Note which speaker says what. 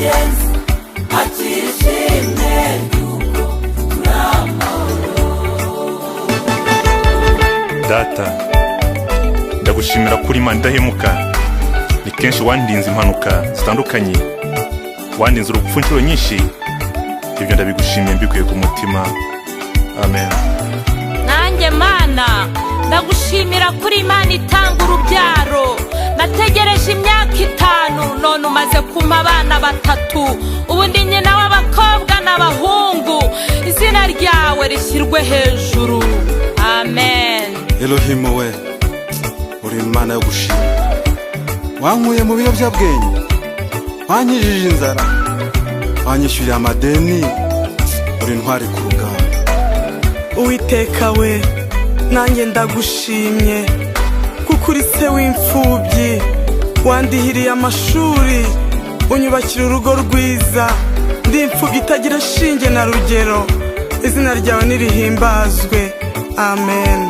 Speaker 1: Mugenzi, akira ishimwe ry'uko turi amahoro.
Speaker 2: Data, ndagushimira kuri Imana idahemuka. Ni kenshi wandinze impanuka zitandukanye, wandinze urupfu inshuro nyinshi. Ibyo ndabigushimiye mbikuye ku mutima. Amen.
Speaker 3: Nanjye Mana, ndagushimira kuri Imana itanga urubyaro. Nategereje imyaka 5, none umaze kumpa abana batatu. Ubu ndi nyina w'abakobwa n'abahungu. Izina ryawe rishyirwe hejuru. Amen.
Speaker 4: Elohimu we, uri Imana yo gushima. Wankuye mu biyobyabwenge, wankijije inzara, wanyishyuriye amadeni. Uri intwari ku rugamba.
Speaker 5: Uwiteka we, nanjye ndagushimye kuko uri se w'imfubyi. Wandihiriye amashuri, unyubakira urugo rwiza. Ndi imfubyi itagira shinge na rugero. Izina ryawe nirihimbazwe. Amen.